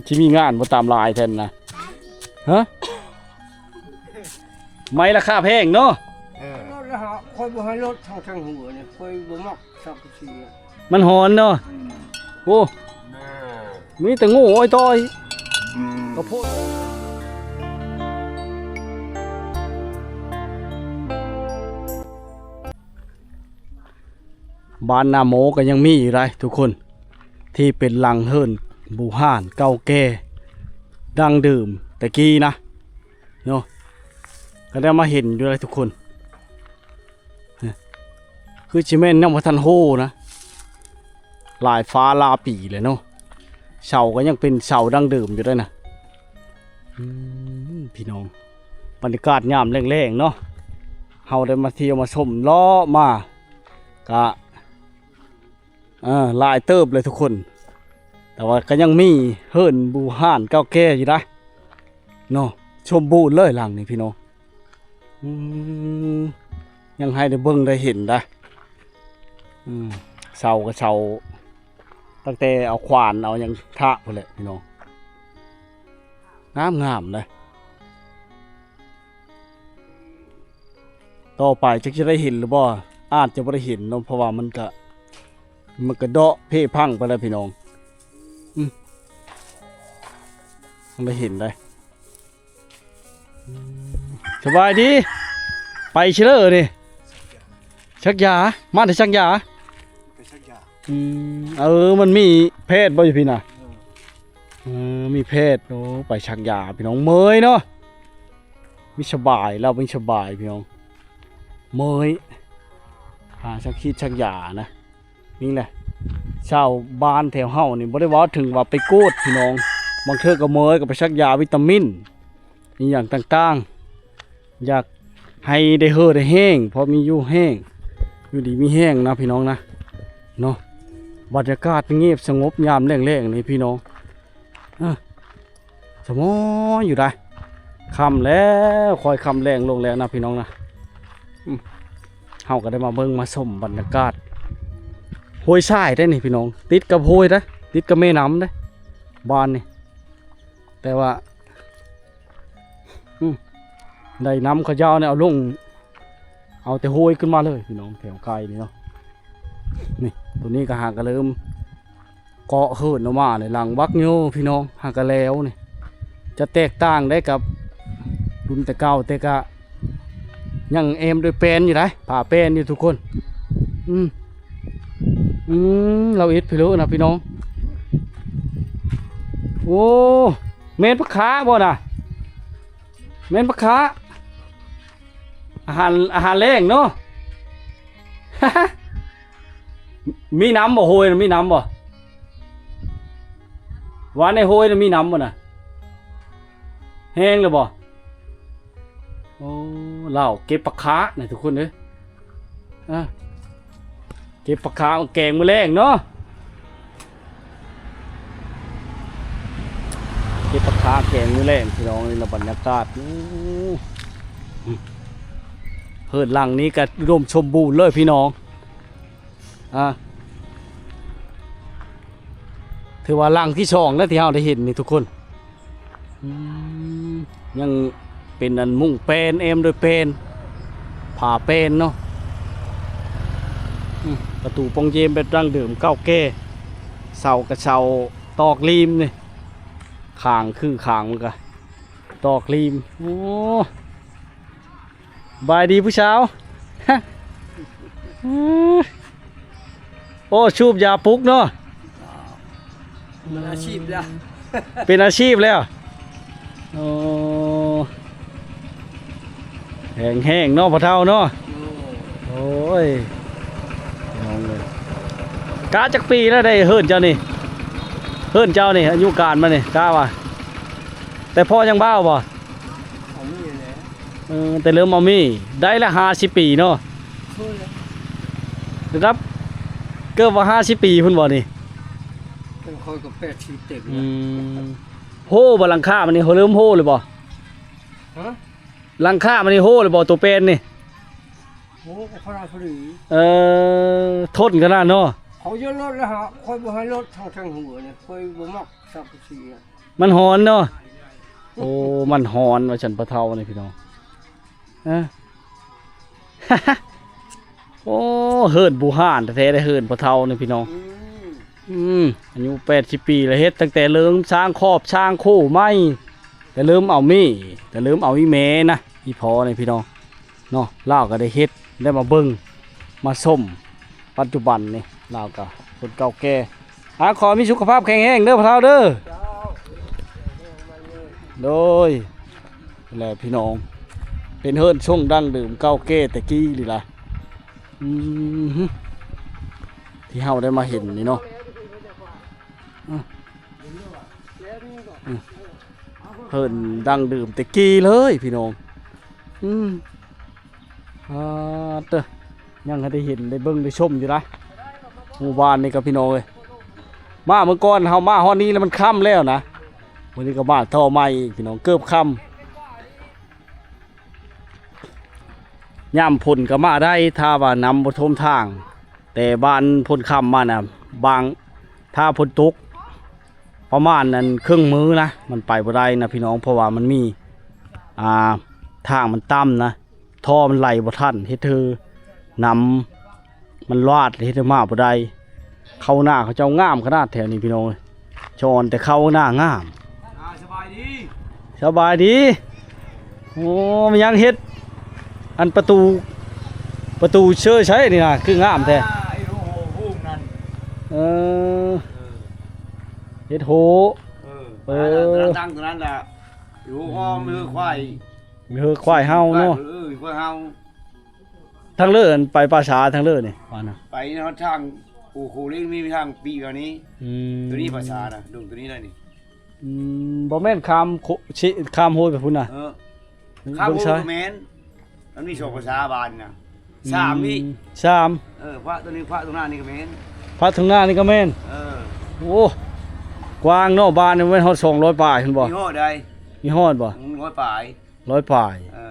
ຊິມີງານບໍ່ຕາມລາຍແທ້ນະ? ຮະ? ໄມ້ລາຄາແພງເນາະ. ເອີ ລົດລະຫາ ຂ້ອຍບໍ່ໃຫ້ລົດທາງ ທາງຫົວນີ້ ຂ້ອຍບໍ່ມັກສັງກະສີ. ມັນຮ້ອນເນາະ. ອືມ ໂອ້ ມີແຕ່ງູອ້ອຍຕ້ອຍ ກະໂພດ. ບ້ານນາໂມກໍຍັງມີຢູ່ໄດ໋ທຸກຄົນ ທີ່ເປັນຫຼັງເຮືອນບູຮານເກົ່າແກ່ດັ້ງເດີມແຕ່ກີ້ນະເນາະ ກໍໄດ້ມາເຫັນຢູ່ໄດ໋ທຸກຄົນ. ຄືຊິແມ່ນຍັງບໍ່ທັນໂຮນະ ຫຼາຍຟ້າຫຼາຍປີແລ້ວເນາະ. ເສົາກໍຍັງເປັນເສົາດັ້ງເດີມຢູ່ໄດ໋ນະ. ອືມ ພີ່ນ້ອງ ບັນຍາກາດຍາມແລງໆເນາະ ເຮົາໄດ້ມາທ່ຽວມາຊົມເລາະມາ ກະ ເອີ ຫຼາຍເຕີບເລີຍທຸກຄົນ ແຕ່ວ່າກໍຍັງມີເຮືອນບູຮານເກົ່າແກ່ຢູ່ໄດ໋ເນາະ. ສົມບູນເລີຍຫຼັງນີ້ພີ່ນ້ອງ. ອືມ ຍັງໃຫ້ໄດ້ເບິ່ງໄດ້ເຫັນໄດ໋. ອືມ ເສົາກໍເສົາຕັ້ງແຕ່ເອົາຂວານເອົາຫຍັງທະພຸ້ນແຫຼະພີ່ນ້ອງ ງາມໆເດ້. ຕໍ່ໄປຈັກຈະໄດ້ເຫັນຫຼືບໍ່ ອາດຈະບໍ່ໄດ້ເຫັນເນາະ ເພາະວ່າມັນກະ ມັນກະເດາະເພພັງໄປແລ້ວພີ່ນ້ອງ. ອືມ ມັນໄດ້ເຫັນໄດ໋. ອືມ ສະບາຍດີ ໄປໃສເລີນີ້? ສັກຢາ ມາແຕ່ສັກຢາ. ໄປສັກຢາ. ອືມ ເອີ ມັນມີແພດບໍ່ຢູ່ພີ້ນະ? ເອີ ເອີ ມີແພດ. ໂອ້ ໄປສັກຢາພີ່ນ້ອງ ເມື່ອຍເນາະ. ມີສະບາຍ ລາວມີສະບາຍພີ່ນ້ອງ ເມື່ອຍ ຫາສັກຂີດສັກຢານະ. ນີ້ແຫຼະ ຊາວບ້ານແຖວເຮົານີ້ ບໍ່ໄດ້ເວົ້າເຖິງວ່າໄປກວດພີ່ນ້ອງ ບາງເທື່ອກໍເມື່ອຍກໍໄປສັກຢາວິຕາມິນ ອີ່ຫຍັງຕ່າງໆ ຢາກໃຫ້ໄດ້ເຫີໄດ້ແຮງ ພໍມີຢູ່ແຮງ ຢູ່ດີມີແຮງນະພີ່ນ້ອງນະເນາະ. ບັນຍາກາດງຽບສະຫງົບຍາມແລງໆນີ້ພີ່ນ້ອງ ເອີ ສະໝໍຢູ່ໄດ໋. ຄ່ຳແລ້ວ ຄ່ອຍຄ່ຳແລງລົງແລ້ວນະພີ່ນ້ອງນະ. ອືມ ເຮົາກໍໄດ້ມາເບິ່ງມາຊົມບັນຍາກາດຫ້ວຍຊາຍໄດ໋ນີ້ພີ່ນ້ອງ ຕິດກັບຫ້ວຍໄດ໋ ຕິດກັບແມ່ນ້ຳໄດ໋ ບ້ານນີ້ ແຕ່ວ່າ ອືມ ໄດ້ນ້ຳເຂົາເຈົ້ານີ້ເອົາລົງ ເອົາແຕ່ຫ້ວຍຂຶ້ນມາເລີຍພີ່ນ້ອງ ແຖວໃກ້ນີ້ເນາະ. ນີ້ ໂຕນີ້ກໍຫາກໍເລີ່ມເກາະເຫີນອອກມາເລີຍ ຫຼັງບັກໂຍພີ່ນ້ອງ ຫາກໍແລ້ວນີ້. ຈະແຕກຕ່າງໄດ້ກັບລຸ້ນແຕ່ເກົ່າ ແຕ່ກະຍັງແອ້ມດ້ວຍແປ້ນຢູ່ໄດ໋ ຜ້າແປ້ນຢູ່ທຸກຄົນ. ອືມ ອືມ ລາວເຮັດພິເລີນະພີ່ນ້ອງ. ໂອ້ ແມ່ນປາຄາບໍ່ນະ? ແມ່ນປາຄາ ອາຫານ ອາຫານແລງເນາະ. ມີນ້ຳບໍ່? ຫ້ວຍນະ ມີນ້ຳບໍ່? ວ່າໃນຫ້ວຍນະ ມີນ້ຳບໍ່ນະ? ແຫ້ງແລ້ວບໍ່? ໂອ້ ລາວເກັບປາຄານະທຸກຄົນເອີຍ. ອ່າ ເກັບປາຄາມາແກງມື້ແລງເນາະ ເກັບປາຄາແກງມື້ແລງພີ່ນ້ອງ. ນີ້ລະບັນຍາກາດ ໂອ້ ເຮືອນຫຼັງນີ້ກະອຸດົມສົມບູນເລີຍພີ່ນ້ອງ. ອ່າ ຖືວ່າຫຼັງທີສອງແລ້ວທີ່ເຮົາໄດ້ເຫັນນີ້ທຸກຄົນ. ອືມ ຍັງເປັນອັນມຸ້ງແປ້ນ ແອ້ມດ້ວຍແປ້ນ ຜ້າແປ້ນເນາະ. ອືມ ປະຕູປ່ອງເຢມແບບດັ້ງເດີມເກົ່າແກ່ ເສົາກະເສົາຕອກລີມນີ້ ຄາງຄືຄາງມັນກະຕອກລີມ. ໂອ້ ສະບາຍດີຜູ້ສາວ. ໂອ້ ສູບຢາປຸກເນາະ ເປັນອາຊີບແລ້ວ ເປັນອາຊີບແລ້ວ. ໂອ້ ແຮງໆເນາະພໍ່ເຖົ້າເນາະ. ໂອ້ຍ ພີ່ນ້ອງເອີຍ ກະຈັກປີແລ້ວໄດ້ເຮືອນເຈົ້ານີ້? ເຮືອນເຈົ້ານີ້ ອາຍຸການມັນນີ້ ກະວ່າ ແຕ່ພໍ່ຍັງບ່າວບໍ່? ເອີ ແຕ່ເລີ່ມມາມີໄດ້ລະຫ້າສິບປີເນາະ. ໂອ້ຍ ລະດັບເກືອບວ່າຫ້າສິບປີພຸ້ນບໍ່ນີ້? ເປັນຂ້ອຍກໍແປດສິບເຕັມ. ອືມ ໂຮບໍ່ຫຼັງຄາມັນນີ້ ເລີ່ມໂຮແລ້ວບໍ່? ຮະ? ຫຼັງຄາມັນນີ້ໂຮແລ້ວບໍ່ ໂຕແປ້ນນີ້? ໂຮກໍພອດພໍດີ. ເອີ ທົນຂະໜາດເນາະ. ເຂົາຢາກລົດແລ້ວຫາ ຂ້ອຍບໍ່ໃຫ້ລົດທາງ ທາງຫົວນີ້ ຂ້ອຍບໍ່ມັກສັງກະສີ. ມັນຮ້ອນເນາະ. ໂອ້ ມັນຮ້ອນວ່າຊັ້ນ ພໍ່ເຖົ້ານີ້ພີ່ນ້ອງ. ເອີ ໂອ້ ເຮືອນບູຮານແທ້ໆເດ້ ເຮືອນພໍ່ເຖົ້ານີ້ພີ່ນ້ອງ. ອືມ ອືມ ອາຍຸແປດສິບປີແລ້ວ ເຮັດຕັ້ງແຕ່ເລີ່ມສ້າງຂອບສ້າງໂຄ້ໃໝ່ ແຕ່ເລີ່ມເອົາເມ ແຕ່ເລີ່ມເອົາອີ່ແມ່ນະ ອີ່ພໍ່ນີ້ພີ່ນ້ອງ. ເນາະ ລາວກໍໄດ້ເຮັດ ໄດ້ມາເບິ່ງມາຊົມ ປັດຈຸບັນນີ້ລາວກໍຄົນເກົ່າແກ່. ອາ ຂໍມີສຸຂະພາບແຂງແຮງເດີພໍ່ເຖົ້າເດີ. ໂດຍ ແຫຼະພີ່ນ້ອງ ເປັນເຮືອນຊົງດັ້ງເດີມເກົ່າແກ່ແຕ່ກີ້ນີ້ລະ. ອືມ ທີ່ເຮົາໄດ້ມາເຫັນນີ້ເນາະ. ອືມ ເຮືອນດັ້ງເດີມແຕ່ກີ້ເລີຍພີ່ນ້ອງ. ອືມ ອາ ເຕີ ຍັງໃຫ້ໄດ້ເຫັນໄດ້ເບິ່ງໄດ້ຊົມຢູ່ນະ ໝູ່ບ້ານນີ້ກໍພີ່ນ້ອງເອີຍ. ມາມື້ກ່ອນເຮົາມາຮອດນີ້ແລ້ວມັນຄ່ຳແລ້ວນະ. ມື້ນີ້ກໍມາຕໍ່ໃໝ່ອີກພີ່ນ້ອງ ເກີບຄ່ຳ. ຍາມຝົນກໍມາໄດ້ ຖ້າວ່ານ້ຳບໍ່ຖ້ວມທາງ. ແຕ່ບ້ານໂພນຄຳມານະ ບາງ ຖ້າຝົນຕົກປະມານນັ້ນເຄິ່ງມື້ນະ ມັນໄປບໍ່ໄດ້ນະພີ່ນ້ອງ ເພາະວ່າມັນມີ ອ່າ ທາງມັນຕ່ຳນະ ທໍ່ມັນໄຫຼບໍ່ທັນ ເຮັດໃຫ້ນ້ຳມັນລາດ ເຮັດໃຫ້ມາບໍ່ໄດ້. ເຂົ້ານາເຂົາເຈົ້າງາມຂະໜາດແຖວນີ້ພີ່ນ້ອງເອີຍ. ຈອນແຕ່ເຂົ້ານາງາມ. ອ່າ ສະບາຍດີ ສະບາຍດີ. ໂອ້ ມັນຍັງເຮັດ ອັນປະຕູ ປະຕູເຊີໃຊ້ນີ້ນະ ຄືງາມແທ້. ອ່າ ໄອ້ໂຮໂຮງນັ້ນ ເອີ ເອີ ເຮັດໂຮ ເອີ ເອີ ຕັ້ງຕົວນັ້ນລະ ໂຮອ້ອມ ເຮີຄວາຍ ເຮີຄວາຍເຮົາເນາະ ເອີ ຄວາຍເຮົາ. ທາງເລີອັນໄປປ່າຊ້າທາງເລີນີ້ວ່ານະ ໄປເນາະ ທາງ ໂອ້ໂຫ ເລີຍມີທາງປີກອັນນີ້. ອືມ ຕົວນີ້ປ່າຊ້ານະ ດົງຕົວນີ້ໄດ້ນີ້. ອືມ ບໍ່ແມ່ນຂ້າມໂຄ ຊິ ຂ້າມຫ້ວຍໄປພຸ້ນນະ. ເອີ ຂ້າມໂຫ້ຍກໍແມ່ນ ມັນມີສອງພາສາບ້ານນະ. ອືມ ສາມນີ້ ສາມ ເອີ ພະຕົວນີ້ ພະຕົວໜ້ານີ້ກໍແມ່ນ ພະຕົວໜ້ານີ້ກໍແມ່ນ. ເອີ ໂອ້ ກວ້າງເນາະ ບ້ານນີ້ແມ່ນຮອດສອງຮ້ອຍປາຍພຸ້ນບໍ່? ມີຮອດໃດ ມີຮອດບໍ່? ອືມ ຮ້ອຍປາຍ ຮ້ອຍປາຍ. ເອີ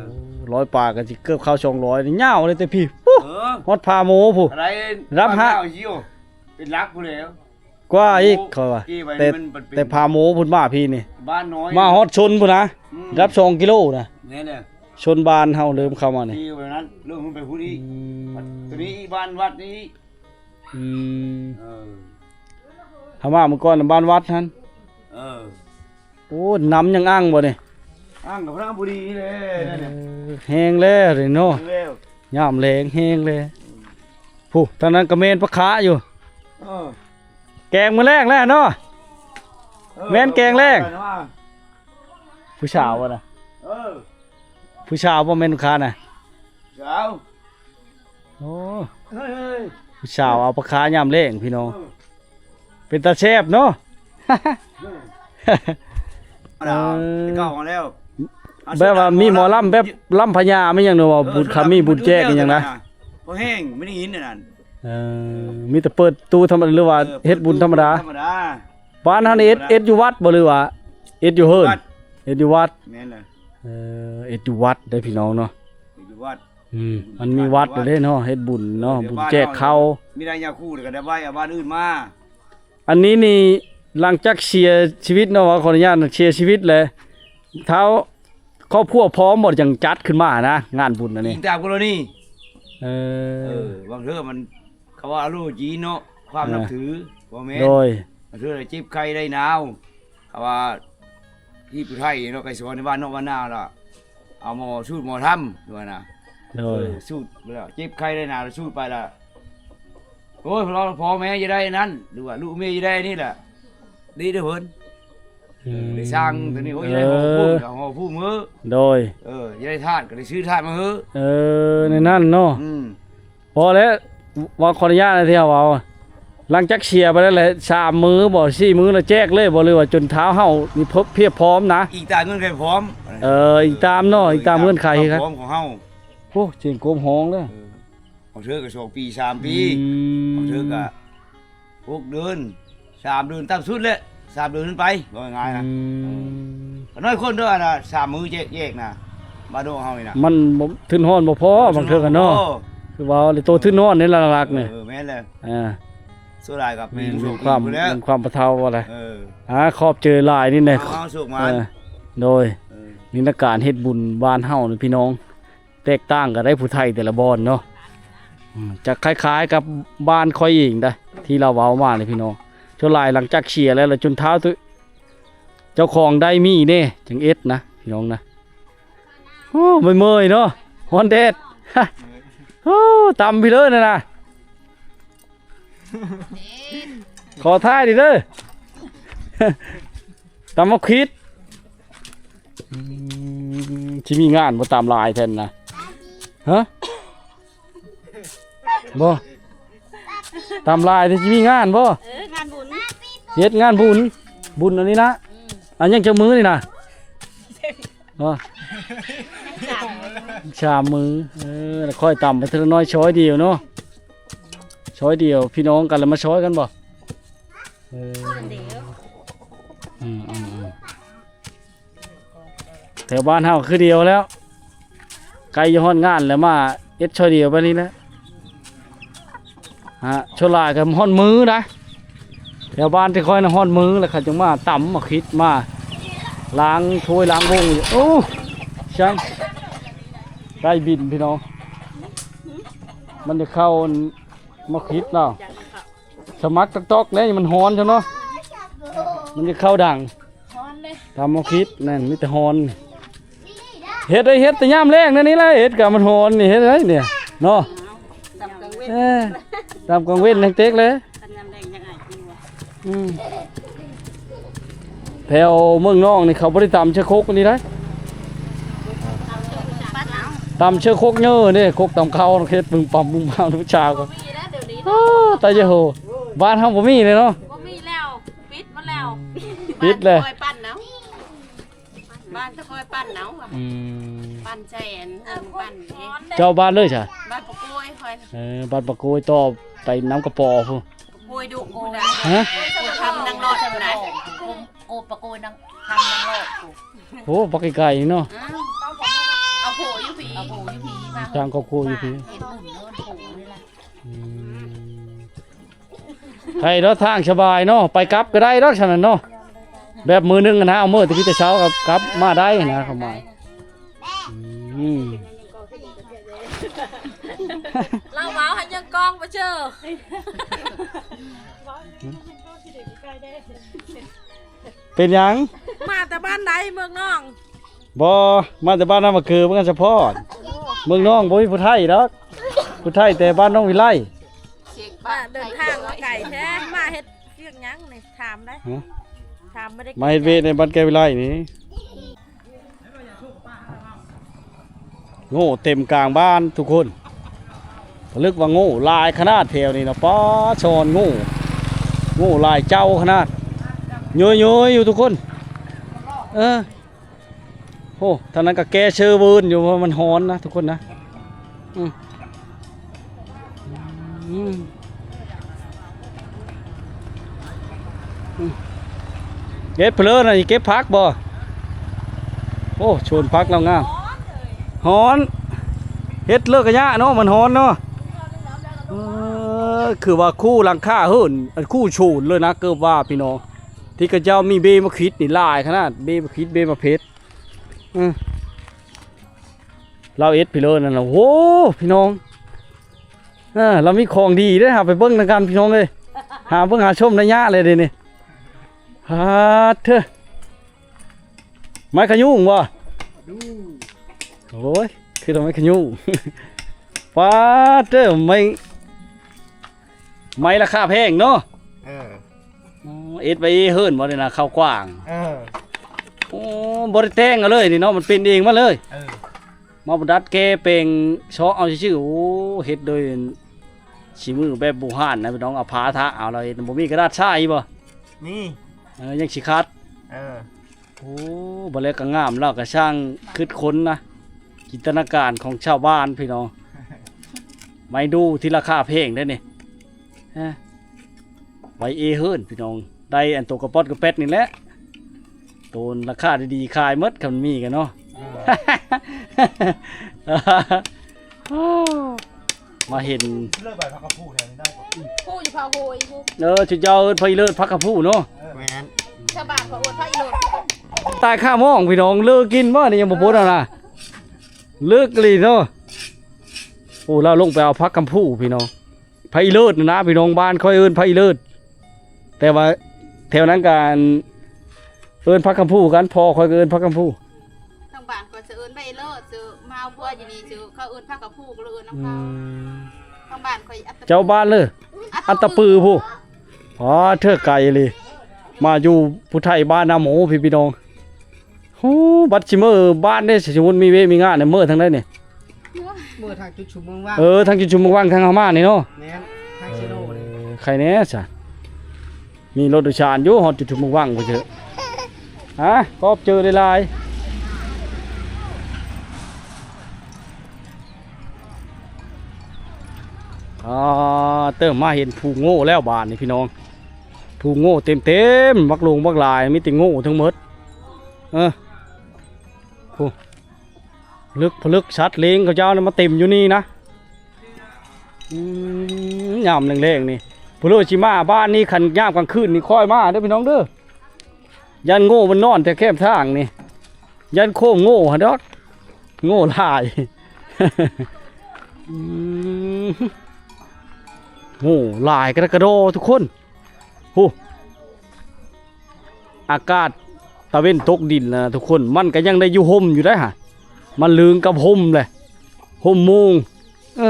ໂອ້ ຮ້ອຍປາຍກໍຊິເກືອບເຂົ້າສອງຮ້ອຍນີ້ ຍາວເລີຍແຕ່ພີ້ ເອີ ຮອດຜາໂມພຸ້ນ ລະດັບຫ້າ ເປັນຫຼັກພຸ້ນແລ້ວ. ກວ່າອີກ ໂອ້ ເຂົາວ່າ ແຕ່ ແຕ່ຜາໂມພຸ້ນມາພີ້ນີ້ ບ້ານນ້ອຍ ມາຮອດຊົນພຸ້ນນະ. ອືມ ລະດັບສອງກິໂລນະ ແມ່ນແຫຼະ ຊົນບ້ານເຮົາເລີ່ມເຂົ້າມານີ້ ທີ່ວ່ານັ້ນ ເລີ່ມຂຶ້ນໄປພຸ້ນອີກ. ອືມ ຕົວນີ້ອີກ ບ້ານວັດນີ້. ອືມ ເອີ ຖ້າມາມື້ກ່ອນນະ ບ້ານວັດຫັ້ນ. ເອີ ໂອ້ ນ້ຳຍັງອັ່ງບໍ່ນີ້? ອັ່ງກັບນ້ຳພໍດີແຫຼະ. ເອີ ແຫ້ງແລ້ວເດ້ເນາະ ແຫ້ງແລ້ວ ຍາມແລ້ງແຫ້ງແລ້ວ. ອືມ ຜູ້ທາງນັ້ນກໍແມ່ນປາຄາຢູ່. ເອີ ແກງມື້ແລງແລ້ວເນາະ. ເອີ ແມ່ນແກງແລງ. ເອີ ຜູ້ສາວບໍ່ນະ? ເອີ ຜູ້ສາວບໍ່ແມ່ນລູກຄ້ານະ? ສາວ. ໂອ້ ເຮີ້ຍ ຜູ້ສາວເອົາປາຄາຍາມແລງພີ່ນ້ອງ. ເອີ ເປັນຕາແຊບເນາະ. ເອີ ເອີ ແບບວ່າມີໝໍລຳແບບລຳພະຍາ ມີຫຍັງເນາະ ວ່າ ເອີ ບຸນຄຳມີບຸນແຈກອີຫຍັງນະ ພໍແຮງ ບໍ່ໄດ້ຍິນອັນນັ້ນ. ເອີ ມີແຕ່ເປີດຕູ້ທຳມະດາ ຫຼືວ່າ ເອີ ເຮັດບຸນທຳມະດາ ເປີດຕູ້ທຳມະດາ. ບ້ານເຮົານີ້ເຮັດ ເຮັດຢູ່ວັດບໍ່ ຫຼືວ່າເຮັດຢູ່ເຮືອນ? ວັດ ເຮັດຢູ່ວັດ. ແມ່ນແຫຼະ. ເອີ ເຮັດຢູ່ວັດເດ້ພີ່ນ້ອງເນາະ ເຮັດຢູ່ວັດ. ອືມ ມັນມີວັດເດ້ເນາະ ເຮັດບຸນເນາະ ເອີ ບຸນແຈກເຂົ້າ. ມີໄດ້ຍາຄູແລ້ວກໍໄດ້ໄວ້ເອົາບ້ານອື່ນມາ. ອັນນີ້ນີ້ ຫຼັງຈາກເສຍຊີວິດເນາະ ຂໍອະນຸຍາດ ເສຍຊີວິດແລ້ວ ທ້າວ ຄອບຄົວພ້ອມບໍ່ ຈັ່ງຈັດຂຶ້ນມານະ ງານບຸນອັນນີ້? ອີງຕາມກໍລະນີ. ເອີ ເອີ ບາງເທື່ອມັນ ເຂົາວ່າໂລຈີນເນາະ ຄວາມ ເອີ ນັບຖື ບໍ່ແມ່ນ. ໂດຍ ບາງເທື່ອເຈັບໄຂ້ໄດ້ໜາວ ເຂົາວ່າທີ່ຜູ້ໄທເນາະ ໄກສອນໃນບ້ານນອກບ້ານນາລະ ເອົາໝໍສູດໝໍທຳວ່ານະ. ໂດຍ ເອີ ສູດແລ້ວເຈັບໄຂ້ໄດ້ໜາວ ສູດໄປລະ ໂອ້ຍ ພໍ່ແມ່ຈະໄດ້ນັ້ນ ຫຼືວ່າລູກເມຍຈະໄດ້ນີ້ລະ ດີເດີເພິ່ນ. ອືມ ໄດ້ສ້າງຕົວນີ້ ໂອ້ຍ ຈະໄດ້ຫໍພູ ເອີ ຫໍພູເຮີ. ໂດຍ ເອີ ຈະໄດ້ທາດ ກໍໄດ້ຊື້ທາດມາເຮີ. ເອີ ໃນນັ້ນເນາະ. ອືມ ພໍແລ້ວ ວ່າຂໍອະນຸຍາດນະ ທີ່ເຮົາເວົ້າ ຫຼັງຈາກເສຍໄປແລ້ວແຫຼະ ສາມມື້ບໍ່ ສີ່ມື້ແລ້ວແຈກເລີຍບໍ່ ຫຼືວ່າຈົນທ້າວເຮົານີ້ ເພ- ພຽບພ້ອມນະ? ອີງຕາມເງື່ອນໄຂພ້ອມ. ເອີ ອີງຕາມເນາະ ເອີ ອີງຕາມເງື່ອນໄຂ ຄວາມພ້ອມຂອງເຮົາ. ໂອ້ ສຽງກົມຮ້ອງເດີ. ເອີ ບາງເທື່ອກໍສອງປີ ສາມປີ. ອືມ ບາງເທື່ອກໍຫົກເດືອນ ສາມເດືອນ ຕ່ຳສຸດແຫຼະ ສາມເດືອນຂຶ້ນໄປ ເວົ້າງ່າຍໆນະ. ອືມ ເອີ ກໍນ້ອຍຄົນເດີ ອັນນະ ສາມມື້ແຈກ ແຈກນະ ບ້ານດອກເຮົານີ້ນະ ມັນບໍ່ ທຶນຮອນບໍ່ພໍ. ເອີ ບາງເທື່ອກໍເນາະ ຄືວ່າແຫຼະ ໂຕທຶນຮອນນີ້ລະຫຼັກໆນີ້. ເອີ ແມ່ນແຫຼະ. ອ່າ ສ່ວນຫຼາຍກໍປີນີ້ ແມ່ນຄວາມ ແມ່ນຄວາມປະເຖົາວ່າແຫຼະ. ເອີ ອ່າ ຂອບໃຈຫຼາຍນີ້ແຫຼະ. ເອົາ ເອົາ ໂຊກໝານ. ເອີ ໂດຍ ເອີ ນີ້ລະການເຮັດບຸນບ້ານເຮົານີ້ພີ່ນ້ອງ ແຕກຕ່າງກັນໄດ໋ ຜູ້ໄທແຕ່ລະບ່ອນເນາະ. ອືມ ຈະຄ້າຍໆກັບບ້ານຂ້ອຍເອງໄດ໋ ທີ່ລາວເວົ້າມານີ້ພີ່ນ້ອງ. ສ່ວນຫຼາຍຫຼັງຈາກເສຍແລ້ວ ລະຈົນທ້າວ ເຈົ້າຂອງໄດ້ມີແດ່ ຈັ່ງເຮັດນະພີ່ນ້ອງນະ. ໂອ້ ເມື່ອຍໆເນາະ ຮ້ອນແດດ. ໂອ້ ຕຳພີ້ເລີຍນັ້ນນະ. ຂໍຖ່າຍນີ້ເດີ ຕຳໝາກຂິດ. ອືມ ຊິມີງານບໍ່ ຕຳຫຼາຍແທ້ນະ? ຮະ ບໍ່ ຕຳຫຼາຍແທ້ ຊິມີງານບໍ່? ເອີ ງານບຸນ ເຮັດງານບຸນ ບຸນອັນນີ້ນະ. ອືມ ອັນຍັງຈັກມື້ນີ້ນະ? ບໍ່ ສາມມື້ ສາມມື້. ເອີ ລະຄ່ອຍຕຳໄປເທື່ອລະໜ້ອຍ ຊອຍດຽວເນາະ ຊອຍດຽວ ພີ່ນ້ອງກັນລະມາຊອຍກັນບໍ່? ເອີ ອືມໆໆ ແຖວບ້ານເຮົາຄືດຽວແລ້ວ ໃກ້ຈະຮອດງານແລ້ວ ມາເຮັດຊອຍດຽວແບບນີ້ແຫຼະ. ຮະ ສ່ວນຫຼາຍກໍຮອດມື້ນະ ແຖວບ້ານທີ່ຂ້ອຍນະ ຮອດມື້ແລ້ວເຂົາຈຶ່ງມາຕຳ ມາຂິດ ມາລ້າງຖ້ວຍລ້າງໂບງຢູ່. ໂອ້ ຊ່າງໄກ່ບິນພີ່ນ້ອງ ມັນຈະເຂົ້າ ມາຂິດເນາະ ສະໝັກຕອກໆແດ່ ມັນຮ້ອນຊັ້ນເນາະ ມັນຈະເຂົ້າດັງ. ຮ້ອນເດ້ ຕຳໝາກຂິດນັ້ນມີແຕ່ຮ້ອນ. ເຮັດໄດ້ ເຮັດແຕ່ຍາມແລງນັ້ນນີ້ແຫຼະ ເຮັດກະມັນຮ້ອນນີ້ ເຮັດໄດ້ນີ້ເນາະ. ຕຳກາງເວັນ ເອີ ຕຳກາງເວັນຍັງເຕັກເລີຍ. ຄັນຍາມແລງຍັງອາຍຢູ່. ອືມ ແຖວເມືອງນອກນີ້ເຂົາບໍ່ໄດ້ຕຳເຊໂຄກອັນນີ້ໄດ໋ ຕຳເຊໂຄກເຍີເດ້ ໂຄກຕຳເຂົ້າ ເຮັດປຶງປຳປຶງປຳທຸກເຊົ້າ. ໂອ້ ຕາຍເດີ ບ້ານເຮົາບໍ່ມີເລີຍເນາະ. ບໍ່ມີແລ້ວ ປິດໝົດແລ້ວ ປິດແລ້ວ ບ້ານຂ້ອຍປັ່ນເອົາ ບ້ານຕະຄອຍປັ່ນເອົາ. ອືມ ປັ່ນໃສ່ອັນ ເອີ ປັ່ນເດ້. ເຈົ້າບ້ານເລີຍຊະ? ບ້ານປະໂກຍຂ້ອຍ. ເອີ ບ້ານປະໂກຍ ຕໍ່ໄປນຳກະປໍພຸ້ນ. ປະໂກຍດຸພຸ້ນນະ. ຮະ? ປະໂກຍທຳນາງລອດພຸ້ນນະ. ໂກ ປະໂກຍນາງ ທຳນາງລອດພຸ້ນ. ໂອ້ ບັກໄກໆເນາະ. ເອົາ ເອົາໂພຢູ່ພີ້ ເອົາໂພຢູ່ພີ້ ມາ ທາງຄອບຄົວຢູ່ພີ້ ເຮັດບຸນເນາະ ໂພນີ້ລະ. ອືມ ໄກເນາະ ທາງສະບາຍເນາະ ໄປກັບກໍໄດ້ດອກຊັ້ນນະເນາະ. ແບບມື້ໜຶ່ງຫັ້ນນະ ເອົາມື້ແຕ່ພີ້ແຕ່ເຊົ້າກໍກັບມາໄດ້ຫັ້ນນະ ຄວາມໝາຍ. ອືມ ລາວເວົ້າໃຫ້ຍັງກ້ອງບໍ່ເຈີ. ເປັນຫຍັງ? ມາແຕ່ບ້ານໃດ ເມືອງນອງ? ບໍ່ ມາແຕ່ບ້ານນາມະເກີ ເມືອງສະພອນ. ເມືອງນອງບໍ່ມີຜູ້ໄທດອກ ຜູ້ໄທແຕ່ບ້ານໜອງວິໄລ. ເດີນທາງມາໄກແທ້ ມາເຮັດວຽກຫຍັງນີ້? ຖາມໄດ້ ຮະ? ຖາມບໍ່ໄດ້ ມາເຮັດວຽກໃນບ້ານແກ້ວວິໄລນີ້. ໂງ່ເຕັມກາງບ້ານທຸກຄົນ. ປະລຶກວ່າໂງ່ຫຼາຍຂະໜາດແຖວນີ້ນະ. ປ້າ ຊ່ອນໂງ່ ໂງ່ຫຼາຍເຈົ້າຂະໜາດ ເຍີະໆຢູ່ທຸກຄົນ. ເອີ ໂອ້ ທາງນັ້ນກໍແກ້ເຊີເວີນຢູ່ ເພາະມັນຮ້ອນນະທຸກຄົນນະ. ອືມ ອືມ ອືມ ເກັບເພີ້ນນະ ເກັບຜັກບໍ່? ໂອ້ ສວນຜັກລາວງາມ. ຮ້ອນ ເຮັດເລີກກະຍະເນາະ ມັນຮ້ອນເນາະ. ເອີ ຄືວ່າຄູ່ຫຼັງຄາເຮືອນ ອັນຄູ່ໂຊນເລີຍນະ ເກີບວ່າພີ່ນ້ອງ ທີ່ເຂົາເຈົ້າມີເບ້ມາຂິດນີ້ຫຼາຍຂະໜາດ ເບ້ມາຂິດ ເບ້ມາເພັດ. ເອີ ລາວເອັດພີ້ເລີນັ້ນນະ ໂອ້ ພີ່ນ້ອງ. ເອີ ລາວມີຂອງດີເດ້ ຫາໄປເບິ່ງນຳກັນພີ່ນ້ອງເອີຍ. ຫາເບິ່ງຫາຊົມໄດ້ຍາກເລີຍເດນີ້. ປາດເທີ ໄມ້ຂະຍຸງບໍ່? ໂອ້ຍ ຄືແຕ່ໄມ້ຂະຍຸງ. ປາດເທີ ໄມ້ ໄມ້ລາຄາແພງເນາະ. ເອີ ອໍ ເອັດໄວ້ເອເຮີນບໍ່ໄດ້ນະ ເຂົ້າກວ້າງ. ເອີ ໂອ້ ບໍ່ໄດ້ແຕ່ງເອົາເລີຍນີ້ເນາະ ມັນເປັນເອງມາເລີຍ. ເອີ ມາດັດແປງເຊາະເອົາຊື່ໆ. ໂອ້ ເຮັດໂດຍສີມືແບບບູຮານນະພີ່ນ້ອງ ເອົາຜ້າທາເອົາ ລາວເຮັດ. ບໍ່ມີກະດາດຊາອີກບໍ່? ມີ. ເອີ ຍັງຊິຂັດ. ເອີ ໂອ້ ບໍ່ແລ້ວກໍງາມ ລາວກໍຊ່າງຄິດຄົ້ນນະ ຈິນຕະນາການຂອງຊາວບ້ານພີ່ນ້ອງ. ໄມ້ດູ່ທີ່ລາຄາແພງເດ້ນີ້ ຮະ ໄວ້ເອເຮີນພີ່ນ້ອງ. ໄດ້ອັນໂຕກະປອດກະແປດນີ້ແຫຼະ ໂຕລາຄາດີໆຂາຍໝົດ ຄັນມີກັນເນາະ. ເອີ ໂອ້ ມາເຫັນ ເລີດໃບຜັກກະພູແຖວນີ້ໄດ້ບໍ່? ຜູ້ຢູ່ພາໂຮຍຜູ້ ເອີ ເຈົ້າເອີ້ນພາກອີເລີດ ຜັກກະພູເນາະ. ແມ່ນ ຊາວບ້ານເຂົາເອີ້ນພາກອີເລີດ. ຕາຍຄາມອງພີ່ນ້ອງ ເລີກກິນບໍ່ນີ້ ຍັງບໍ່ປົດເອົານະ ເລີກອີ່ຫຼີເນາະ. ໂອ້ ລາວລົງໄປເອົາຜັກກະພູພີ່ນ້ອງ ພາກອີເລີດນະພີ່ນ້ອງ ບ້ານຂ້ອຍເອີ້ນພາກອີເລີດ ແຕ່ວ່າແຖວນັ້ນກະ ອັນ ເອີ້ນຜັກກະພູຄືກັນ ພໍ່ຂ້ອຍກໍເອີ້ນຜັກກະພູ. ທາງບ້ານຂ້ອຍຊິເອີ້ນໃບເລີດ ຊິມາເອົາຜົວຢູ່ນີ້ ຊິເຂົາເອີ້ນຜັກກະພູ ກໍເລີຍເອີ້ນນຳເຂົາ. ທາງບ້ານຂ້ອຍອັດຕະ ເຈົ້າບ້ານເລີຍ ອັດຕະປືພຸ້ນ. ອໍ ເທີໄກອີ່ຫຼີ ມາຢູ່ຜູ້ໄທບ້ານນາໂມພີ່ ພີ່ນ້ອງ. ໂອ້ ບັດຊິເມືອບ້ານເດ້ ສົມມຸດມີວຽກມີງານ ເມືອທາງໃດນີ້? ເມືອທາງຈຸດຊຸມເມືອງວັງ. ເອີ ທາງຈຸດຊຸມເມືອງວັງ ທາງເຮົາມານີ້ເນາະ. ແມ່ນ ທາງເຊໂນນີ້. ເອີ ໄຄແນ່ຊະ ມີລົດໂດຍສານຢູ່ ຮອດຈຸດຊຸມເມືອງວັງພຸ້ນເຊີ. ຮະ ຂອບໃຈຫຼາຍໆ. ອ່າ ເຕີມມາເຫັນພູໂງ່ແລ້ວບາດນີ້ພີ່ນ້ອງ ພູໂງ່ເຕັມໆ ບັກຫຼວງບັກຫຼາຍ ມີແຕ່ໂງ່ທັງໝົດ. ເອີ ໂອ້ ເລິກຜະລຶກສັດເລ້ງເຂົາເຈົ້ານະ ມາເຕັມຢູ່ນີ້ນະ. ອືມ ຍາມແລງໆນີ້ ຜູ້ເລີຊິມາບ້ານນີ້ ຄັນຍາມກາງຄືນນີ້ຄ່ອຍມາເດີພີ່ນ້ອງເດີ. ຢ້ານໂງ່ມັນນອນແຖວແຄມທາງນີ້ ຢ້ານໂຄ້ງໂງ່ຫັ້ນດອກ ໂງ່ຫຼາຍ. ອືມ ໂອ້ ຫຼາຍກະດະກະດໍທຸກຄົນ. ໂອ້ ອາກາດຕາເວັນຕົກດິນແລ້ວນະທຸກຄົນ ມັນກະຍັງໄດ້ຢູ່ຮົ່ມຢູ່ໄດ໋ຫະ ມັນເລິງກັບຮົ່ມແຫຼະ ຮົ່ມໂມງ. ເອີ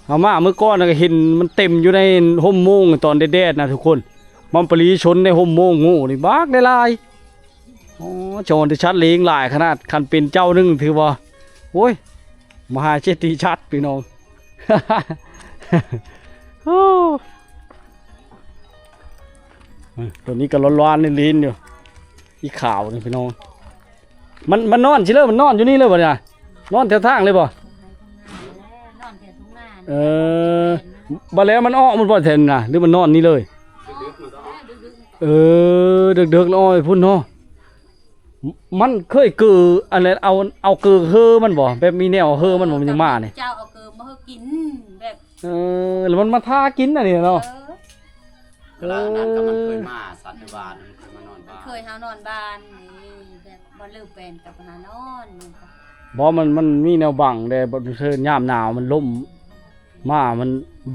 ເຮົາມາມື້ກ່ອນນະກະເຫັນມັນເຕັມຢູ່ໃນຮົ່ມໂມງຕອນແດດໆນະທຸກຄົນ ມັນປະລີຊົນໃນຮົ່ມໂມງໂງ່ນີ້ບັກຫຼາຍໆ. ໂອ້ ຈອນໄດ້ສັດເລ້ງຫຼາຍຂະໜາດ ຄັນເປັນເຈົ້າໜຶ່ງຖືວ່າ ໂອ້ຍ ມະຫາເສດຖີສັດພີ່ນ້ອງ. ໂອ້ ໂຕນີ້ກະລ້ອນໆລີນໆຢູ່ ອີຂາວນີ້ພີ່ນ້ອງ. ມັນ ມັນນອນຊິເລີຍ ມັນນອນຢູ່ນີ້ເລີຍບໍ່ນີ້ນະ ນອນແຖວທາງເລີຍບໍ່? ນອນແຖວທົ່ງນາ. ເອີ ບັດແລ້ວມັນອອກມັນບໍ່ແຖວນີ້ນະ ຫຼືມັນນອນນີ້ເລີຍ? ເອີ ເດິກໆ ອອກໄປພຸ້ນເນາະ. ມັນເຄີຍເກີ ອັນນັ້ນ ເອົາ ເອົາເກີເຮີມັນບໍ່ ແບບມີແນວເຮີມັນບໍ່ ມັນຍັງມານີ້ ເຈົ້າເອົາເກີມາເຮີກິນແບບ ເອີ ແລ້ວມັນມາທາກິນອັນນີ້ເນາະ. ເອີ ເວລານັ້ນກໍມັນເຄີຍມາສັດຢູ່ບ້ານ ມັນເຄີຍມານອນບ້ານ ເຄີຍເຮົານອນບ້ານນີ້ ແບບບໍ່ເລີບແປນກັບຫານອນ. ບໍ່ ມັນ ມັນມີແນວບັງແດ່ ບໍ່ເຊີນຍາມໜາວມັນລົມມາ ມັນ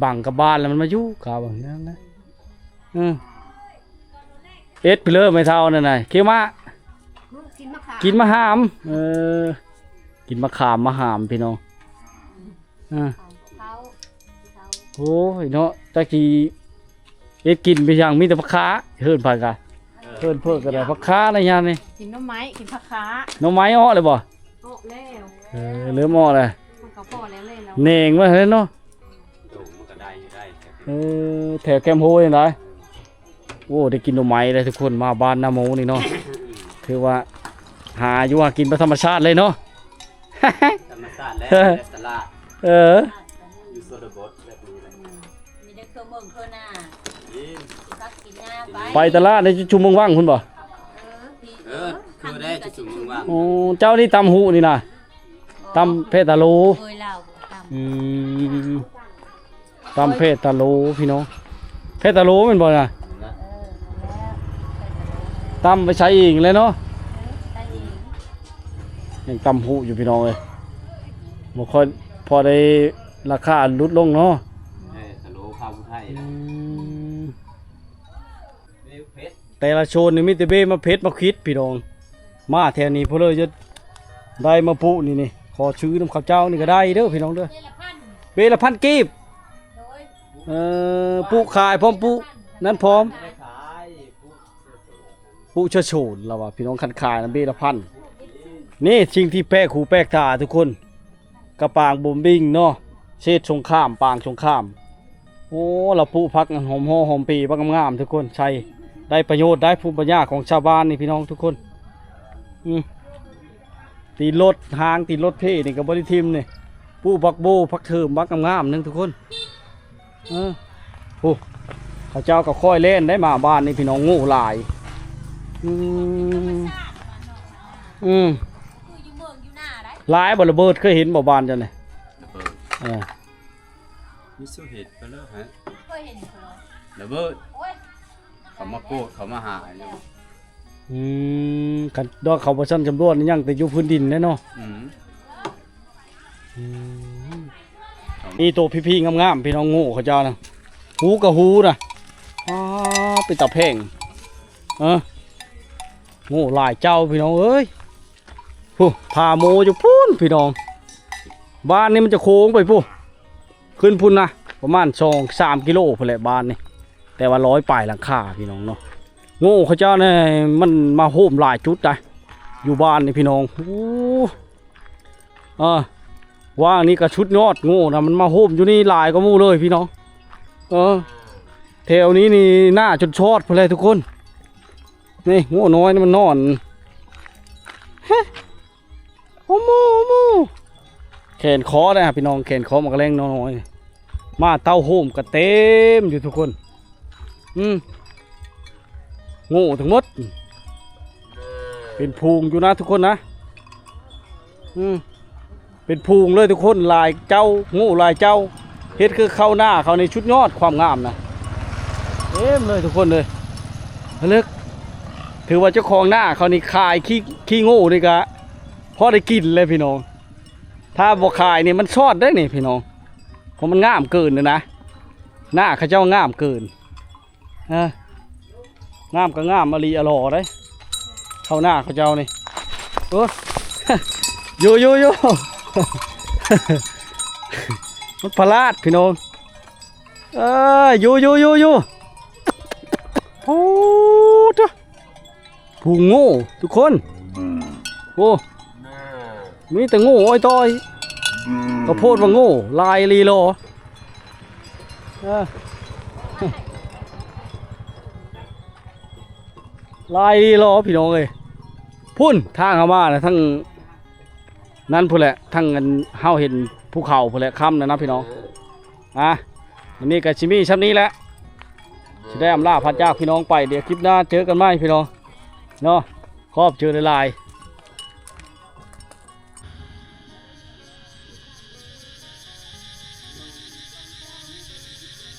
ບັງກັບບ້ານ ແລ້ວມັນມາຢູ່ຄາວນັ້ນນະ. ເອີ ເອັດໄປເລີຍແມ່ເຖົ້ານັ້ນນະ ເຄມາ ກິນມະຂາມ ກິນມະຫາມ. ເອີ ກິນມະຂາມ ມະຫາມພີ່ນ້ອງ. ອ່າ ເຂົາ ເຂົາ ໂອ້ຍເນາະ ຈັກຊິເຮັດກິນໄປຫຍັງ ມີແຕ່ຜັກຄາ ເຮີ້ນໃຜກະ ເອີ ເຮີ້ນເພິ່ນກະໄດ້ຜັກຄາໃນຍາມນີ້ ກິນໜໍ່ໄມ້ ກິນຜັກຄາ. ໜໍ່ໄມ້ອອກແລ້ວບໍ່? ອອກແລ້ວ. ເອີ ເລີ່ມອອກແລ້ວ ມັນກະພໍແລ້ວແຫຼະເນາະ ແໜງມາແລ້ວເນາະ. ໂດ ມັນກະໄດ້ຢູ່ໄດ້ ເອີ ແຖວແຄມໂຮຍຫັ້ນໄດ. ໂອ້ ໄດ້ກິນໜໍ່ໄມ້ແລ້ວທຸກຄົນ ມາບ້ານນາໂມນີ້ເນາະ ຖືວ່າຫາຢູ່ຫາກິນແບບທຳມະຊາດເລີຍເນາະ. ທຳມະຊາດແລ້ວ ຕະຫຼາດ ເອີ ຢູ່ຊົນນະບົດແບບນີ້ແຫຼະ ມີແຕ່ເຄື່ອງເມືອງເຄື່ອງນາ ກິນ ກິນຜັກກິນຫຍ້າໄປ ໄປຕະຫຼາດໃນຈຸມເມືອງວັງພຸ້ນບໍ່? ເອີ ເອີ ຄືໄດ້ຈຸມເມືອງວັງ. ໂອ້ ເຈົ້ານີ້ຕຳຫູນີ້ນະ ຕຳແພະຕາໂລ ເອີຍ ລາວຕຳ ອືມ. ຕຳແພະຕາໂລພີ່ນ້ອງ ແພະຕາໂລແມ່ນບໍ່ນະ? ຕຳໄປໃຊ້ເອງແຫຼະເນາະ ຍັງຕຳຫູຢູ່ພີ່ນ້ອງເອີຍ ບໍ່ຄ່ອຍພໍໄດ້ ລາຄາຫຼຸດລົງເນາະ. ແພະຕາໂລ ຂ້າວຜູ້ໄທ ອືມ. ແຕ່ລະໂຊນນີ້ມີແຕ່ເບ້ ໝາກເຜັດ ໝາກຂິດພີ່ນ້ອງ ມາແຖວນີ້ພຸ້ນເລີຍ ຈະໄດ້ມາປູກນີ້ ນີ້ ຂໍຊື້ນຳເຂົາເຈົ້ານີ້ກະໄດ້ເດີພີ່ນ້ອງເດີ ເບ້ລະພັນກີບ. ເອີ ປູກຂາຍພ້ອມ ປູກນັ້ນພ້ອມ ປູກເຊື້ອໂສນລະວ່າພີ່ນ້ອງ ຄັນຂາຍນະເບ້ລະພັນ. ນີ້ສິ່ງທີ່ແປກຫູແປກຕາທຸກຄົນ ກະປາງບົມບິງເນາະ ເສດສົງຄາມ ປາງສົງຄາມ. ໂອ້ ລາວປູກຜັກຫອມຫໍ່ຫອມປີ ບັກງາມໆ ທຸກຄົນ ໃຊ້ໄດ້ປະໂຫຍດ ໄດ້ພູມປັນຍາຂອງຊາວບ້ານນີ້ພີ່ນ້ອງທຸກຄົນ. ອືມ ຕີນລົດ ຮາງຕີນລົດເພນີ້ກະບໍ່ໄດ້ຖິ້ມນີ້ ປູກຜັກໂບ ຜັກເທີມ ບັກງາມໆ ໜຶ່ງທຸກຄົນ. ເອີ ໂອ້ ເຂົາເຈົ້າກະຄ່ອຍແລ່ນໄດ້ມາບ້ານນີ້ພີ່ນ້ອງ ໂງ່ຫຼາຍ. ອືມ ອືມ ຫຼາຍບໍ່ລະເບີດ ເຄີຍເຫັນບໍ່ບ້ານເຈົ້ານີ້? ລະເບີດ ເອີ ມີສຸເຮັດໄປແລ້ວຮະ ເຄີຍເຫັນຢູ່ບໍ່? ລະເບີດ ໂອ້ຍ ເຂົາມາໂກດ ເຂົາມາຫາຢູ່. ອືມ ຄັນດອກເຂົາບໍ່ຊັ້ນຈຳຫຼວດນີ້ຍັງແຕ່ຢູ່ພື້ນດິນແດ່ເນາະ. ອືມ ອືມ ມີໂຕພີໆງາມໆ ພີ່ນ້ອງ ໂງ່ເຂົາເຈົ້ານະ ຫູກະຫູນະ. ອ້າ ເປັນຕາແພງ ເອີ ໂງ່ຫຼາຍເຈົ້າ ພີ່ນ້ອງເອີຍ. ພຸ້ນ ຜ່າໂມຢູ່ພຸ້ນ ພີ່ນ້ອງ ບ້ານນີ້ມັນຈະໂຄ້ງໄປພຸ້ນ ຂຶ້ນພຸ້ນນະ ປະມານສອງສາມກິໂລພຸ້ນແຫຼະບ້ານນີ້ ແຕ່ວ່າຮ້ອຍປາຍຫຼັງຄາ ພີ່ນ້ອງເນາະ. ໂງ່ເຂົາເຈົ້ານີ້ມັນມາໂຮມຫຼາຍຈຸດໃດ໋ ຢູ່ບ້ານນີ້ ພີ່ນ້ອງ. ໂອ້ ເອີ ວ່າງນີ້ກໍສຸດຍອດ ໂງ່ນະ ມັນມາໂຮມຢູ່ນີ້ຫຼາຍກວ່າໝູ່ເລີຍ ພີ່ນ້ອງ. ເອີ ແຖວນີ້ນີ້ໜ້າຈົນຊອດພຸ້ນແຫຼະທຸກຄົນ. ນີ້ໂງ່ນ້ອຍນີ້ມັນນອນ ເຮ ໂອ້ໂມ ໂອ້ໂມ ແຂນຄໍໄດ້ ພີ່ນ້ອງ ແຂນຄໍໝາກກະແລ້ງນ້ອຍ ມາເຕົ້າໂຮມກະເຕັມຢູ່ທຸກຄົນ. ອືມ ໂງ່ທັງໝົດ ເປັນຝູງຢູ່ນະທຸກຄົນນະ. ອືມ ເປັນຝູງເລີຍທຸກຄົນ ຫຼາຍເຈົ້າ ໂງ່ຫຼາຍເຈົ້າ ເຮັດຄືເຂົ້ານາເຂົານີ້ສຸດຍອດ ຄວາມງາມນະ ເຕັມເລີຍທຸກຄົນເລີຍ. ເລິກ ຖືວ່າເຈົ້າຂອງນາເຂົານີ້ຂາຍຂີ້ ຂີ້ໂງ່ນີ້ກະພໍໄດ້ກິນແລ້ວພີ່ນ້ອງ ຖ້າບໍ່ຂາຍນີ້ມັນຊອດໄດ໋ນີ້ພີ່ນ້ອງ ເພາະມັນງາມເກີນນະ ນາເຂົາເຈົ້າງາມເກີນ. ເອີ ງາມກໍງາມອີ່ຫຼີອີ່ຫຼໍໃດ໋ ເຂົ້ານາເຂົາເຈົ້ານີ້. ໂອ້ ຢູ່ ຢູ່ ຢູ່ ມັນພະລາດພີ່ນ້ອງ ເອີ ຢູ່ ຢູ່ ຢູ່ ຢູ່. ໂອ້ ໂທ້ ຜູ້ໂງ່ທຸກຄົນ ໂອ້ ມີແຕ່ໂງ່ອ້ອຍຕ້ອຍ ກະໂພດວ່າໂງ່ ຫຼາຍອີ່ຫຼີຫຼໍ ເອີ ຫຼາຍອີ່ຫຼີຫຼໍພີ່ນ້ອງເອີຍ. ພຸ້ນ ທາງເຮົາມານະ ທາງນັ້ນພຸ້ນແຫຼະ ທາງອັນເຮົາເຫັນພູເຂົາພຸ້ນແຫຼະ ຄ່ຳແລ້ວນະພີ່ນ້ອງ. ອ່າ ມື້ນີ້ກໍຊິມີຊ່ຳນີ້ແຫຼະ ຊິໄດ້ອຳລາພາຈາກພີ່ນ້ອງໄປ ດຽວຄລິບໜ້າເຈີກັນໃໝ່ພີ່ນ້ອງເນາະ ຂອບໃຈຫຼາຍໆ.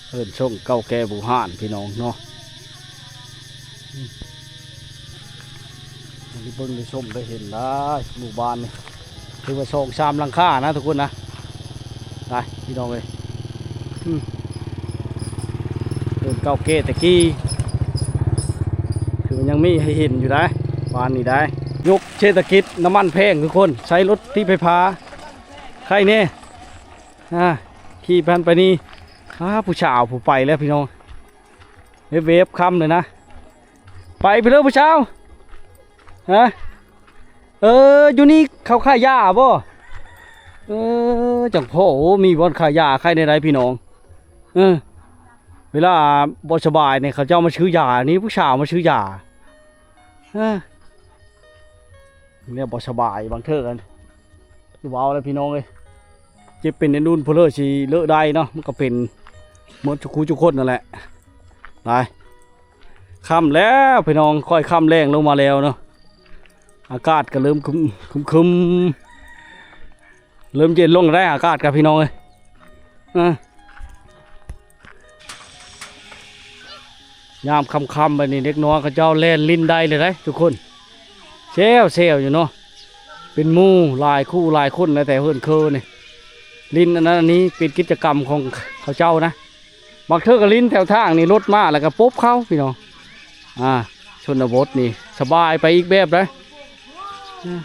ເຮືອນຊົງເກົ່າແກ່ບູຮານພີ່ນ້ອງເນາະ. ອືມ ໄດ້ເບິ່ງໄດ້ຊົມໄດ້ເຫັນຫຼາຍ ໝູ່ບ້ານນີ້ ຖືວ່າສອງສາມຫຼັງຄານະທຸກຄົນນະ ໄປພີ່ນ້ອງເອີຍ. ອືມ ເຮືອນເກົ່າແກ່ແຕ່ກີ້ ຖືວ່າຍັງມີໃຫ້ເຫັນຢູ່ໄດ໋ ບ້ານນີ້ໄດ໋. ຍຸກເສດຖະກິດນ້ຳມັນແພງທຸກຄົນ ໃຊ້ລົດຖີບໄຟຟ້າ ໃຄແນ່ ອ່າ ຂີ່ຜ່ານໄປນີ້ ອ່າ ຜູ້ສາວຜູ້ໄປແລ້ວພີ່ນ້ອງ ເວບໆ ຄ່ຳເລີຍນະ. ໄປພຸ້ນເດີຜູ້ສາວ ຮະ ເອີ ຢູ່ນີ້ເຂົາຂາຍຢາບໍ່? ເອີ ຈັ່ງພໍ ໂອ້ ມີບ່ອນຂາຍຢາ ຂາຍແນວໃດພີ່ນ້ອງ? ເອີ ເວລາບໍ່ສະບາຍນີ້ ເຂົາເຈົ້າມາຊື້ຢານີ້ ຜູ້ສາວມາຊື້ຢາ ເອີ ແນວບໍ່ສະບາຍ ບາງເທື່ອກໍ ຄືເວົ້າແຫຼະພີ່ນ້ອງເອີຍ ເຈັບເປັນອັນອື່ນພຸ້ນເລີຍ ຊິເລີະໄດ້ເນາະ ມັນກໍເປັນໝົດທຸກຄູ່ທຸກຄົນນັ້ນແຫຼະ. ໄປ ຄ່ຳແລ້ວພີ່ນ້ອງ ຄ່ອຍຄ່ຳແລງລົງມາແລ້ວເນາະ ອາກາດກໍເລີ່ມຄຶມໆ ເລີ່ມເຢັນລົງແລ້ວ ອາກາດກໍພີ່ນ້ອງເອີຍ ອ່າ ຍາມຄ່ຳໆ ແບບນີ້ ເດັກນ້ອຍເຂົາເຈົ້າແລ່ນຫຼິ້ນໄດ້ເລີຍເດ້ທຸກຄົນ ແຊວໆ ຢູ່ເນາະ ເປັນໝູ່ຫຼາຍຄູ່ຫຼາຍຄົນ ແລ້ວແຕ່ເຮືອນເຄີນີ້ ຫຼິ້ນອັນນັ້ນອັນນີ້ ເປັນກິດຈະກຳຂອງເຂົາເຈົ້ານະ. ບາງເທື່ອກໍຫຼິ້ນແຖວທາງນີ້ ລົດມາແລ້ວກໍປົບເຂົາ ພີ່ນ້ອງ ອ່າ ຊົນນະບົດນີ້ສະບາຍໄປອີກແບບໃດ໋ ອ່າ